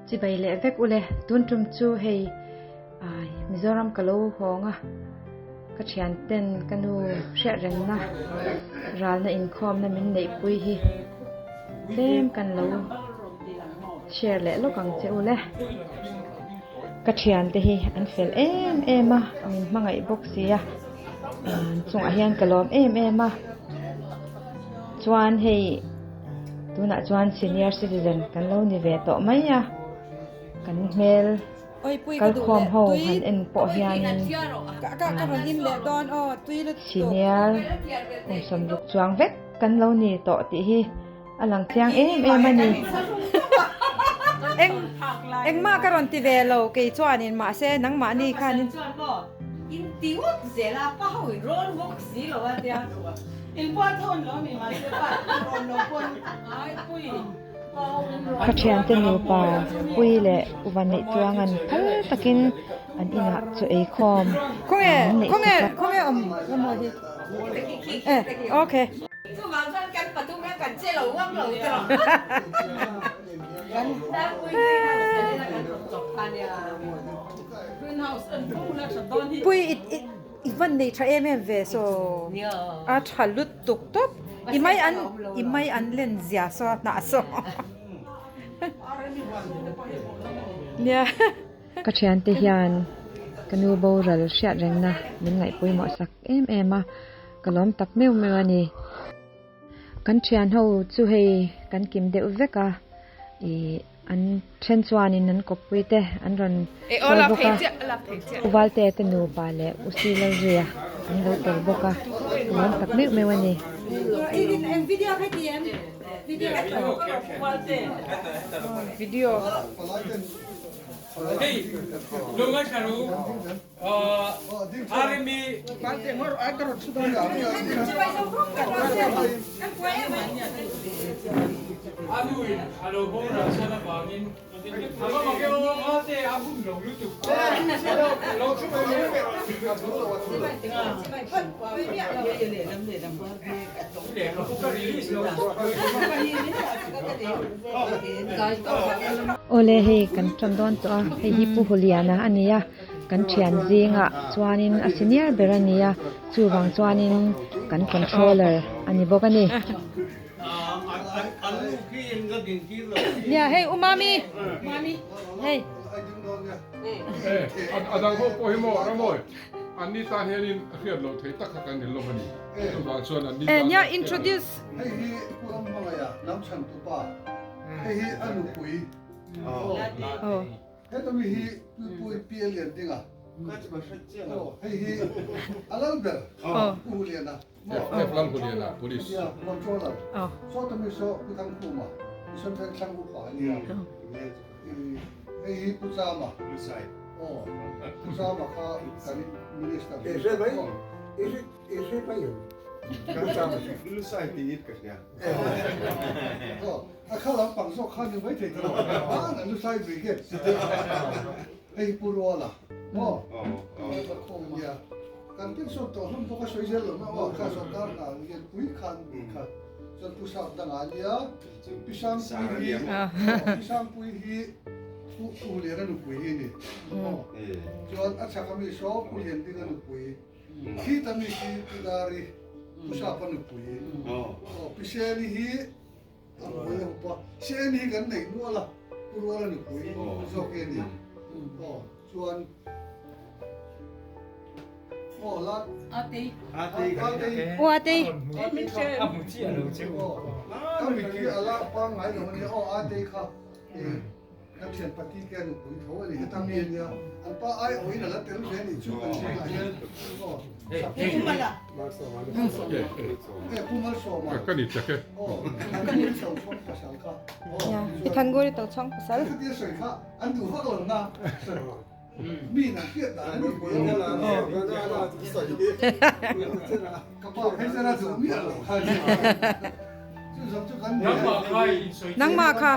Chibai leh vek ule, tun tum chu hei Mizoram ka lo hawng a, ka thian ten ka nu hriat rengna ralna inkhawmna min neihpui hi tlem kan lo share leh lawk ang che ule. Ka thiante hi an fel em em a, min hmangaih bawk si a, an chungah hian ka lawm em em a, chuan hei tunah chuan senior citizen kan lo ni ve tawh mai a, kan hmel kalkhawm ho han en pawh hianin senior kum sawmruk chuang vek kan lo ni tawh tih hi. A lang chiang em em a ni. Eng engmah ka rawn ti ve lo kei chuanin mahse nangmahni khanin. Chuan maw in ti ngawt zel a pa ho in rawn bawk si lo a tia in puan thawn lo mi mahse pa rawn lo pawn ai pui pa ho in rawn Ka thiante nupa Pui leh Uva neih chuangan phal takin an inah chaw ei khawm Khawnge an neih khawnge sak a. khawnge awm emaw hi eh okay. Chuvang chuan kan pathum hian kan che lo ngam lo te rawh. Kan Pui i i van nei tha em em ve saw a tha lut tuk tawp i mai an i mai an len zia saw a hnah saw nia. Ka thiante hian ka nu boral hriat rengna min ngaihpawimawh sak em em a. Ka lawm tak meuh meuh a ni. Kan thian ho chu hei kan kim deuh vek a, ih an then chuanin an kawppui te an rawn sawi bawk a, U Valte te nupa leh U Silalzuia an lo tel bawk a, ka lawm tak meuh meuh a ni. Awle hei kan tan dawn tawh a, hei hi Pu Huliana a ni a. Kan thian zingah chuanin a senior ber a ni a, chuvang chuanin kan controller a ni bawk a ni. Nia hei u mami hei. A dang ho pawh hi maw Ramawi an ni tan hianin a hriat loh theih tak kha kan ni lawm a ni. Chuvang chuan an ni tan. Nia introduce. Hei hi Pu Ramhmangaia hnam chhantupa, hei hi a nupui. Heta mi hi Pui Pi a lian ding a, aw hei hi a lal ber Pu Huliana maw? F Lalhuliana, Police. Nia, Controller. Sawta mi saw Pu Thangkhuma, Mission Vengthlang upa a nia. Hei hi Pu Chama, aw Pu Chama kha kan Minister. I hre mai em? Kan cham a hre. Lusai tiin ka hria. Aw, a kha lampang zawk khan ni mai thei ta lo. Hmanah Lusai Brigade. Hei Pu Ruala maw? Nia, kan pension tawh hlawm pawh ka sawi zel lo na aw, kha sorkar hna lianpui khan kha chuan Pu Sap dangah a nia, Pi Sangpui hi, Pi Sangpui hi Pu Liana nupui hi a ni. Chuan a chhak ami saw Pu Liandinga nupui. Khi ta mi khi Pi Dari, Pu Sapa nupui, aw Pi Seni hi a hmui a hup a, Seni hi kan neih nual a, Pu Ruala nupui zawk hi a ni, aw chuan aw la Atei Atei U Atei aw ka mit hi a la pangngai lo a nia aw Atei kha. Kan thian pati te a nupui tho a ni heta mi a nia an pa ai awhin a la tel ve a nih chu kan zingah hian aw e pu Malsawma ka ni chak e aw an ni tho chhawng pasal kha ya i Thanguri to chhawng pasal khatia sawi kha an duh vak lo na mi in an hriat dan a ni ka pa phei chuan a duh miah lo kha Nangmah kha.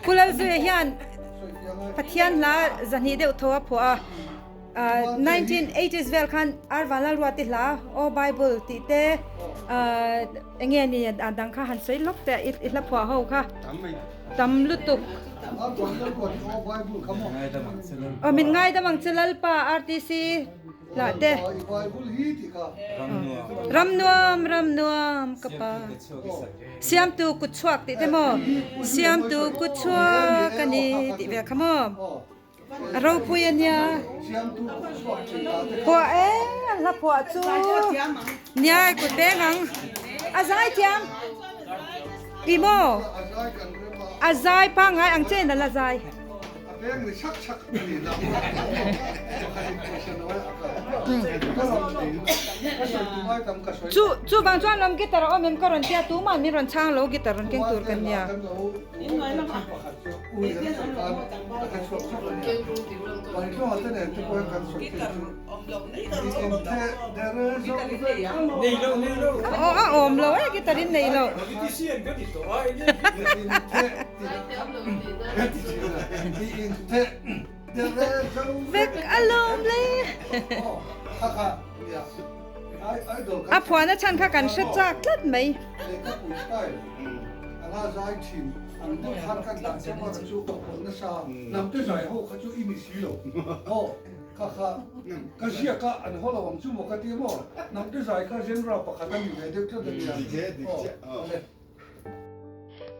Pu Lalzuia hian Pathian hla zahnih deuh tho a phuah a. 1980s vel khan Arvala Ruati hla Aw Bible tih te eng nge ni a dang kha han sawi lawk teh i hla phuah ho kha tam lutuk. Aw min ngaidam ang che Lalpa RTC hlah te. Ram nuam ram nuam ka pa. Siamtu kut chhuak tih te maw Siamtu kut chhuak a ni tih vel kha maw. A ropui a nia. Phuah e, an hla phuah chu. Nia kut beng ang. A zai thiam. I maw? A zai pangngai ang che in a la zai. Chu chuvang chuan lawm guitar a awm em ka rawn tia tumah min rawn chhang lo guitar rawn keng tur kan nia. Aw a awm lo e guitar in nei lo. Vek alawm le. A phuahna chhan kha kan hre chak tlat mai.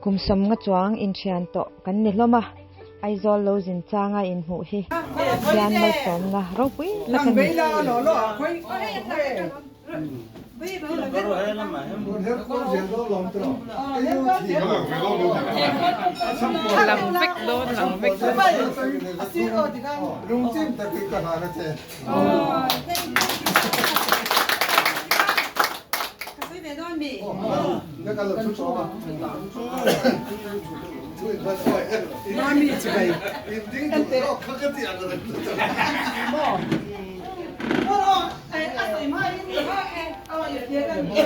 Kum sawmnga chuang inthian tawh kan ni hlawm a, Aizawl lo zin changa inhmuh hi Pathian malsawmna ropui tak a ni.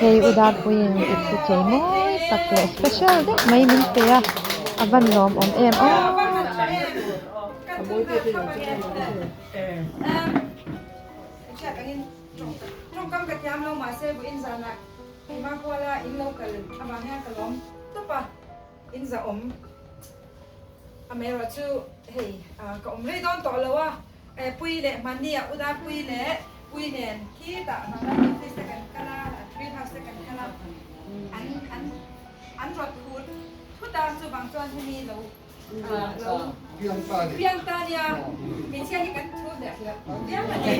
Hei u Darpuiin ipte chei mawi tak leh special deuh mai min pe a, a van lawmawm em aw. In zahawm amaherawhchu hei ka awm rei dawn tawh lo a, Pui leh Hmania Uda Pui leh Pui nen khitah Vanlai office te kan kal a, Green House te kan kal a, an an an rawt phur thut a, chuvang chuan hemi lo lo piang ta nia, hmeichhia hi kan thu hliah hliah viau a ni.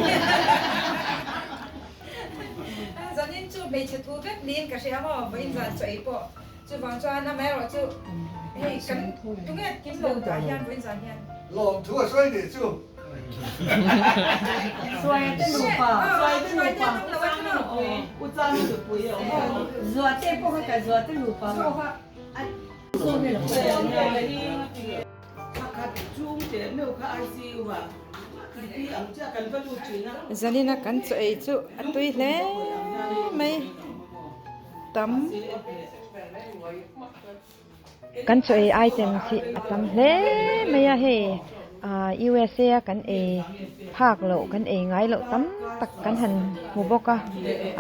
Zanin chu hmeichhe thu vek niin ka hria maw, vawiin zan chaw ei pawh. Chuvang chuan amaherawh chu hei kan tunge kim lo tah hian vawiin zan hian. Lawmthu a sawi nih chu. Suaite nupa, suaite nupa, u chang nupui a awm. Zuate pawh kha ka zuate nupa. Zanina kan chaw ei chu a tui hle mai tam. Kan chaw ei items hi a tam hle mai a hei ah USA a kan ei phak loh kan ei ngai loh tam tak kan han hmu bawk a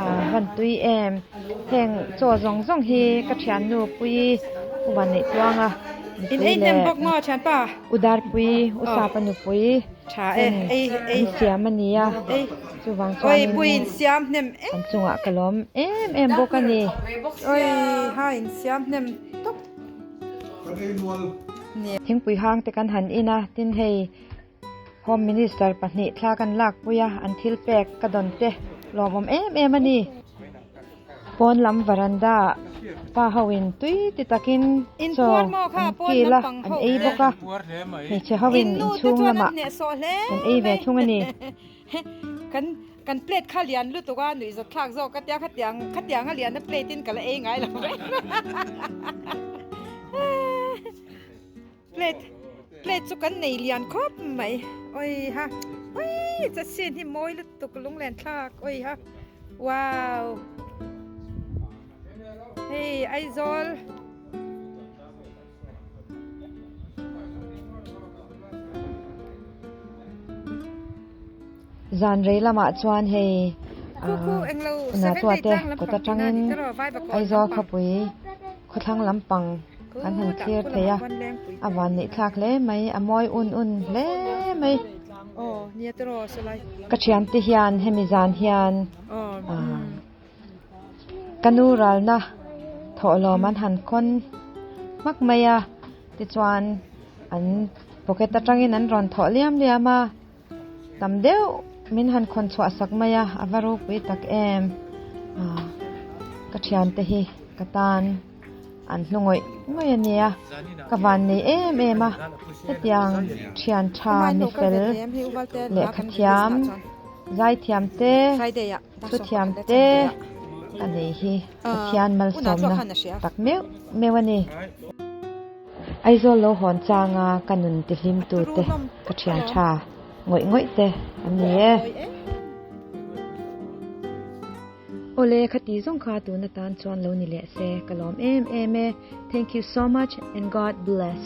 ah van tui em heng chaw zawng zawng hi ka thiannu pui u van neih tluang a nupui leh u darpui u sapa nupui ten an siam a ni a chuvang chuanin an chungah ka lawm em em bawk a ni. Thingpui hang te kan han in a tin hei. Home Minister pahnih thla kan lakpui a, an thil pek ka dawn te lawmawm em em a ni. Pawn lam varanda ah pa ho in tui ti takin chaw an kil a, an ei bawk a, hmeichhe ho in inchhung lamah kan ei ve thung a ni. Kan plate kha lian lutuk a, nuihzat thlak zawk ka tia khatiang khatiang a lian a plate in ka la ei ngai lo vek. Plate plate chu kan nei lian khawp mai oi ha oi cha sin hi mawi lutuk lunglen thlak oi ha wow hei Aizawl Zan rei lamah chuan hei Unatua te kawt atangin Aizawl khawpui khawthlang lampang kan han thlir thei a, a van neih thlak hle mai, a mawi un un hle mai. Ka thiante hian hemi zan hian Ka nu ralna thawhlawm an han khawn hmak mai a, tichuan an pocket atangin an rawn thawh liam liam a, tam deuh min han khawn chhuah sak mai a, a va ropui tak em. Ka thiante hi ka tan an hlu ngawih ngawih a nia, ka van nei em em a, hetiang thian tha mi fel lehkha thiam zaithiam te Thuthiam te a nei hi Pathian malsawmna tak meuh meuh a ni. Aizawl lo hawn changa ka nun tihlim tute ka thian tha ngawih ngawih te an ni e. Awle khati zawng kha tun atan chuan lo ni leh se ka lawm em em e. Thank you so much and God bless.